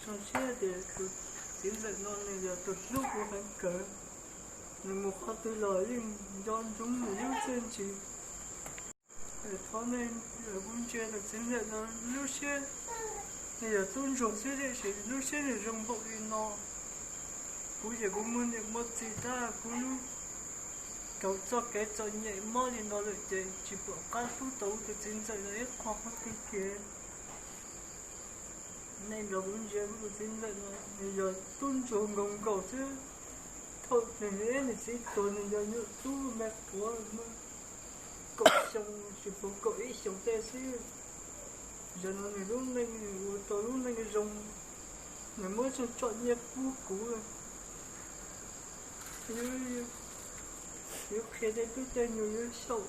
Zoo siab tias tus txiv ntxawm no nws yog tus hlub kuv heev kawg, nws mus qhov twg los yeej nco ntsoov nws lub txiaj ntsig. Thov nej, kuv ntsia tus txiv ntxawm no lub siab, nws yog tub ntsuag xwb tiam sis lub siab nws zoo npaum li no. Kuv ces kuv muaj niam muaj txiv tab kuv lub, thaum txoj kev txom nyem mob li no lawm ces tsis pom qab hlub tau tus txiv ntxawm no ib qho qhov twg kiag. Nej nrog kuv ntsia kuv tus txiv ntxawm no, nws yog tub ntsuag nkaus nkaus xwb. Thaum nws niam nws txiv tuag nws yog nyuam tub me quav, kaum xyoo, tsis puv kaum ib xyoos tej xwb. Zaum no nws lub neej nws ua tau lub neej zoo, nws muab txog tsom nyiaj pub kuv. Yuav qhia tej tub tej nyuag yuav xyaum,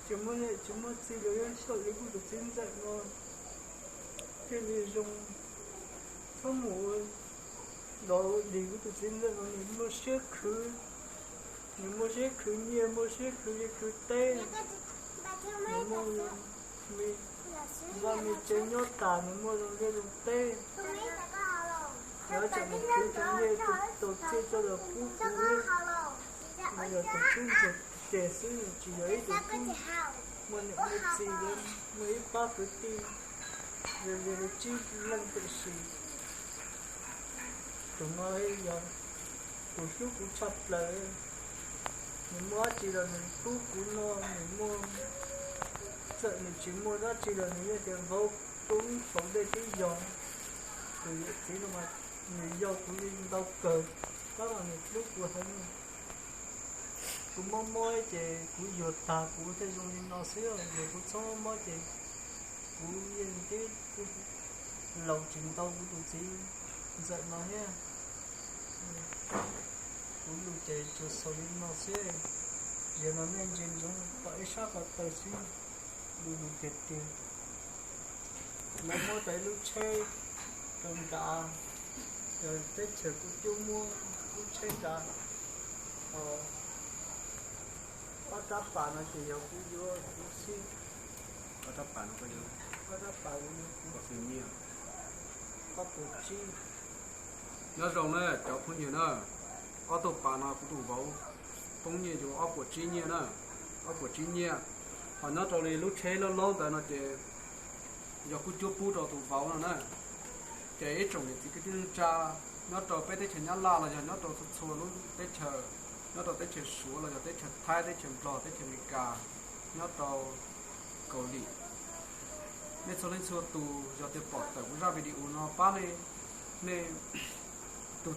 tsis muaj niam tsis muaj txiv los yuav xyaum li kuv tus txiv ntxawm no thiaj li zoo. Txhob mus ua dog ua dig kuv tus txiv ntxawm no, nws muaj siab khwv, nws muaj siab khwv nyiaj, muaj siab khwv liaj khwv teb, nws muaj me vaj me tsev nyob tas, nws muaj zoo liaj zoo teb. Yog tsam nws khwv tus nyiaj tus txiaj coj los pub kuv, nws yog tus tub ntsuag tiag xwb, tsis yog ib tug tub muaj niam muaj txiv, muaj ib pab kwv tij, yog li tsib leej tam sim. Tus no yog tus hlub kuv tshaj plaws. Nws muaj dab tsi los nws pub kuv noj, nws muaj, txawm nws tsis muaj dab tsi los nws yeej tias vauv, poob saum dej twb yog. Tus yawm txiv no mas nws yau kuv li ntau kawg, tab mas nws hlub kuv heev. Kuv mob mob ces kuv yuag tag kuv thiaj zoo li no xwb, yog kuv txhob mob ces kuv yeej twb laus tsis ntau kuv tus txiv ntxawm no thiab. Kuv lus ces tsuas xaus li no xwb, zaum no nej ntsia ntsoov tom ib sab ko taw xwb, lus lus tiag tiag. Lawv muab tau ib lub tsheb rau nrad, teb chaws kuj cuab muab lub tsheb nrad, ob rab pas no ces yog kuv yuav kuv xwb. Ob rab pas no, ob rab pas kuv yuav kuv xwb, ob puas tsib. Nyob zoo na cov phooj ywg na, ob tug pas no kuv tus vauv poob nyiaj yus ob puas tsib nyiaj na, ob puas tsib nyiaj. Ho nyob rau li lub tsheb loj loj ntawd no ces yog kuj cuab pub rau tus vauv no na. Ces ib tsoom niam txiv kwv tij neej tsa nyob rau peb teb chaws Nyab Laj los yog nyob rau txhua txhua lub teb chaws, nyob rau teb chaws Suav los yog teb chaws Thaib, teb chaws Nplog, teb chaws Amelikas, nyob rau Kaus Lim, nej txhua leej txhua tus yog tias pom tawm kuv zaj video no pab nej, nej tus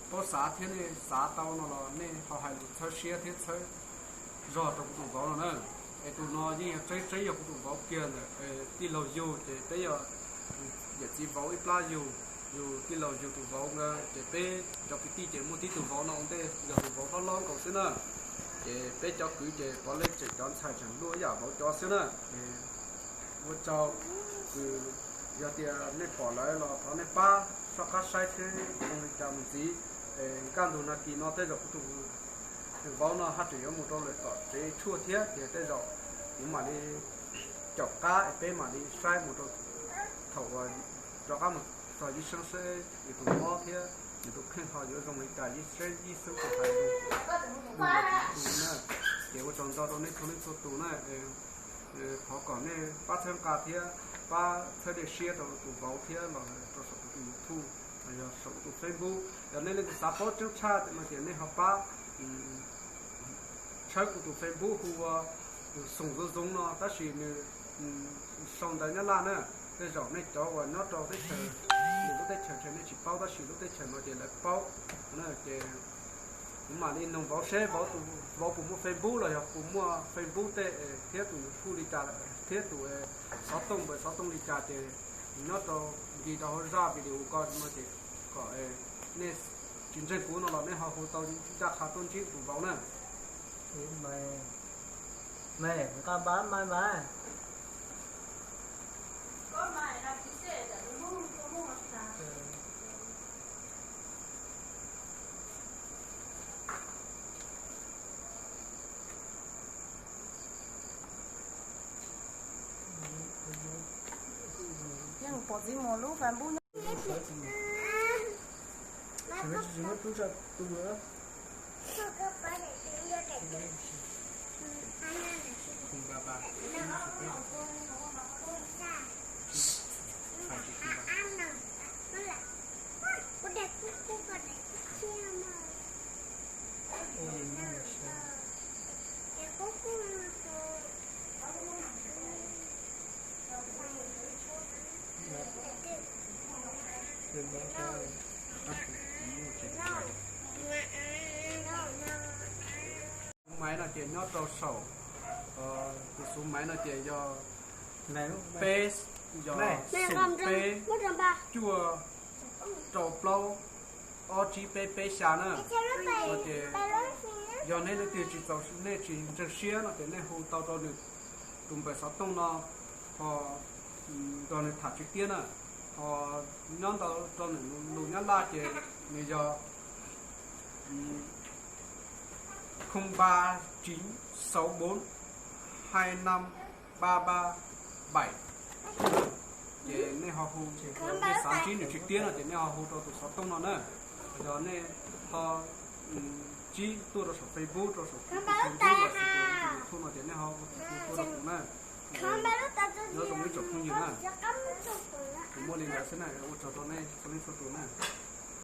paub xav thiab nej xav tau no los nej ho hais lus txhawb siab thiab txhawb zog rau kuv tus vauv no na. Es tus no yeej yog tseeb tseeb yog kuv tus vauv kiag ntawm tij laug yug ces peb yog yawm txiv vauv ib plab yug, yus tij laug yug tus vauv na. Ces peb cov kwv tij ces muaj tib tug vauv no ua ntej yog tus vauv hlob hlob nkaus xwb na. Ces peb cov kwv ces puav leej tseem cov ntxhais tseem luaj ib yam vauv cov xwb na. Ua tsaug, yog tias nej pom lawm los thov nej pab soj qab saib thiab zoo li cas mus ntxiv. Kaj ntug nag kis no tej zaum kuv tus vauv no haj tseem yuav mus rau lawm tom tsev tshuaj thiab ces tej zaum kuv mam li caum qab es peb mam li saib mus rau thaum uas rov qab mus txog yij xeeb seb nws tus mob thiab nws tus kheej ho yuav zoo li cas, yij xeeb yij xeeb tus hais na. Ces ua tsaug ntau rau nej txhua leej txhua tus na. Thov kom nej pab txhawb nqa thiab pab txhawb dej siab rau tus vauv thiab los rau saum kuv tus YouTube los yog saum kuv tus Facebook. Yog nej leej twg xav paub tseeb tshaj no ces nej ho pab tshawb kuv tus Facebook hu ua Xoom Zoo Zoo no, tab sis nws sau ntawv Nyab Laj na. Tej zaum nej cov uas nyob rau teb chaws, lub teb chaws ntshe nej tsis paub tab sis lub teb chaws no ces lawv paub. Ces kuv mam li nug vauv seb vauv puas muaj Facebook los yog puas muaj Facebook tej thiab tus YouTube li cas thiab tus xov tooj npawb xov tooj li cas ces nyob rau nti rau hauv zaj video ko no ces kom nej tsis ntseeg kuv no los nej ho hu tau ncaj qha tuaj ntsib tus vauv na. Yeej Txiv mus lub Facebook nyob. Tsis muab rub sab tus lawm. Maiv no ces nyob rau saum, tus xuv maiv no ces yog peb, yog xoom peb cuaj rau plaub ob tsib peb peb xya na. Ces yog nej leej twg tsis txaus, nej tsis ntseeg siab no ces nej hu tau rau nws tus npawb xov tooj no, ho nrog nws tham tswv tiab na. Ho nyob ntawm rau nws lus Nyab Laj ces nws yog không ba chín sáu bốn hai năm ba ba bảy. Ces nej ho hu, nej xav ntsib nws tswv tiab no ces nej ho hu rau tus xov tooj no na. Yog nej ho ntsib tuaj rau saum Facebook, rau saum YouTube los sis YouTube no ces nej ho hu tuaj rau kuv na. Nyob zoo ib tsoom phooj ywg na. Kuv muaj li ntawd xwb na, ua tsaug rau nej txhua leej txhua tus na.